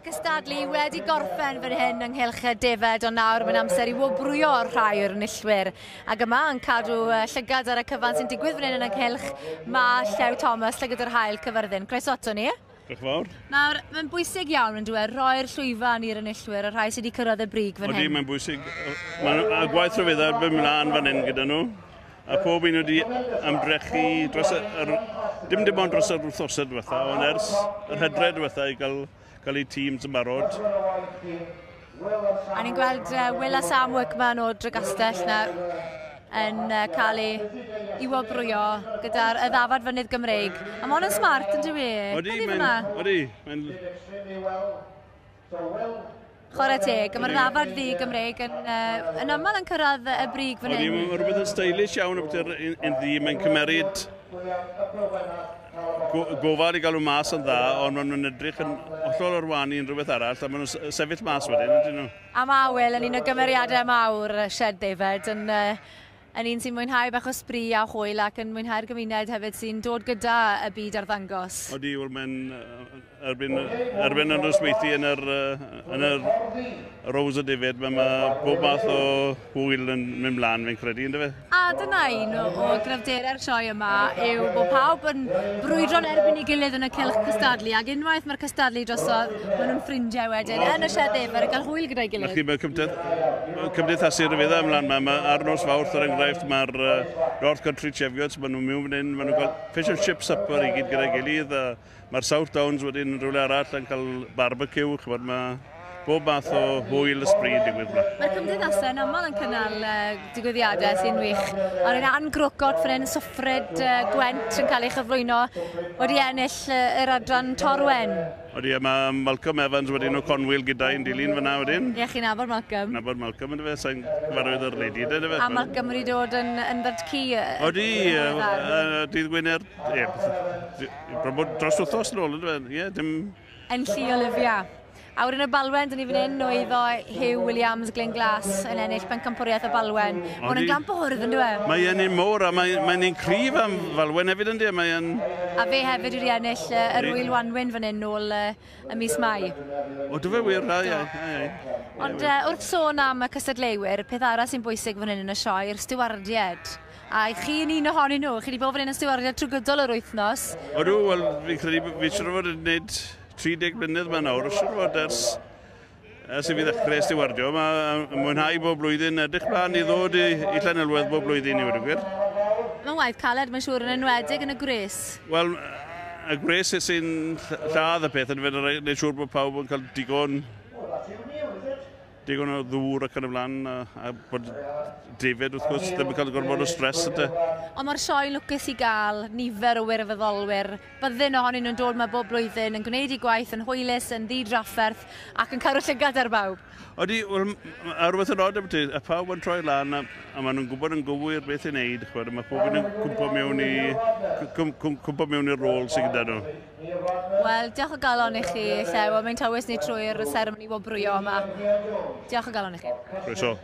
cystadlu wedi gorffen fan hyn ynghylch y defed, ond nawr mae'n amser i wobrwyo rhai o'r enillwyr. Ac yma yn cadw llygad ar y cyfan sy'n digwydd fan hyn yn ynghylch mae Llew Thomas, Llygad yr Haul, Cyfyrddin. Croeso ato ni. Diolch yn fawr. Nawr, mae'n bwysig iawn yn dweud rhoi'r llwyfan i'r enillwyr, y rhai sydd wedi cyrraedd y brig fan hyn. Odi, mae'n bwysig. Mae'n a gwaith rhyfeddol bod mlaen fan hyn gyda nhw. A pob un wedi ymdrechu dros yr, dim dim ond dros yr wythnosau diwetha, ond ers yr hydre diwetha i gael, gael eu teams yn barod. A ni'n gweld Will a Sam Workman o Dregastell na yn cael ei, i wobrwyo gyda'r y ddafad fynydd Gymreig. A mae hwn yn smart yn dyw e? Odi, mae'n... Odi, mae'n... Chwarae teg, a mae'r ddafad ddu Gymreig yn, yn aml yn cyrraedd y brig fan hyn. Odi, mae rhywbeth yn stylish iawn o'r un ddu, mae'n cymeryd gofal i gael nhw mas yn dda, ond maen nhw'n edrych yn hollol ar wahân i unrhyw beth arall, a maen nhw'n sefyll mas wedyn, ydyn nhw. A mae Will yn un o gymeriadau mawr Shed Ddefed, yn, yn un sy'n mwynhau bach o sbri a hwyl ac yn mwynhau'r gymuned hefyd sy'n dod gyda y byd arddangos. Odi, wel mae'n erbyn, erbyn y nosweithi yn yr, yn yr Rose o David, mae ma bob math o hwyl yn mynd mlaen, fi'n credu, ynddo fe? A dyna un o, o gryfderau'r sioe yma yw bod pawb yn brwydro'n erbyn ei gilydd yn y cylch cystadlu, ac unwaith mae'r cystadlu drosodd, maen nhw'n ffrindiau wedyn yn y sied ddefr yn cael hwyl gyda'i gilydd. Chi, mae cymdeithasu rhyfedda ymlaen yma. Mae ar nos Fawrth, er enghraifft, mae'r North Country Cheviots, maen nhw'n mewn fan hyn, maen nhw'n cael fish and chips supper i gyd gyda'i gilydd, a mae'r South Downs wedyn yn rhywle arall yn cael barbecue, ch'mod, mae bob math o hwyl y sbri yn digwydd yma. Mae'r cymdeithasau yn aml yn cynnal digwyddiadau sy'n wych. Ond yn Ann Grocott fan hyn, Swffryd Gwent yn cael ei chyflwyno wedi ennill yr adran Torwen. Odi, a mae Malcolm Evans wedyn o Conwyl gyda i'n dilyn fyna wedyn. Ie, chi'n nabod Malcolm? Nabod Malcolm, ynddo fe, sa'n cyfarwydd o'r lady, ynddo fe? A Malcolm wedi dod yn, yn ddadcu. Odi, dydd Gwener, ie, dros wythnos yn ôl, ynddo fe, ie, dim... Enlli Olivia. A wedyn y Balwen, dyn ni fan hyn, oedd o Hugh Williams Glyn Glas yn ennill pencampwriaeth y Balwen. Mae hwn yn gamp o hwrdd, yn dwi? Mae e'n un mowr a mae'n mae un cryf am Falwen hefyd, yndi? Mae e'n... A fe hefyd wedi ennill yr Wyl Wanwyn fan hyn nôl y mis Mai. O, do fe wir, ai, ai, ai. Ond wrth sôn am y cystadleuwyr, peth arall sy'n bwysig fan hyn yn y sioe yw'r stiwardiaid. A chi'n un ohonyn nhw, chi wedi bod fan hyn yn stiwardiaid trwy gydol yr wythnos. Odw, wel, fi'n credu, fi siŵr o fod yn gwneud 30 mlynedd ma nawr, siŵr o fod ers, ers i fi ddechrau stiwardio, mae mwynhau bob blwyddyn, edrych mlaen i ddod i, i Llanelwedd bob blwyddyn i wedi gwir. Mae'n waith caled, mae'n siŵr, yn enwedig yn y gwres. Wel, y gwres sy'n lladd y peth, yn fynd yn gwneud siŵr bod pawb yn cael digon digon o ddŵr ac yn y blaen, a, a bod David, wrth gwrs, ddim yn cael gormod o stres ydy. Ond mae'r sioe lwcus i gael nifer o wirfoddolwyr. Byddin ohonyn nhw'n dod yma bob blwyddyn, yn gwneud eu gwaith yn hwylus, yn ddi-drafferth ac yn cadw llygad ar bawb. Odi, wel, a rhywbeth yn od ambyti, a pawb yn troi lan a, a maen nhw'n gwybod yn gywir beth i wneud, chwbod, a mae pob un yn cwmpo mewn i, cwmpo mewn i'r rôl sydd gyda nhw. Wel, diolch o galon i chi, Llew, am ein tywys ni trwy'r seremoni wobrwyo yma. Diolch o galon i chi. Croeso.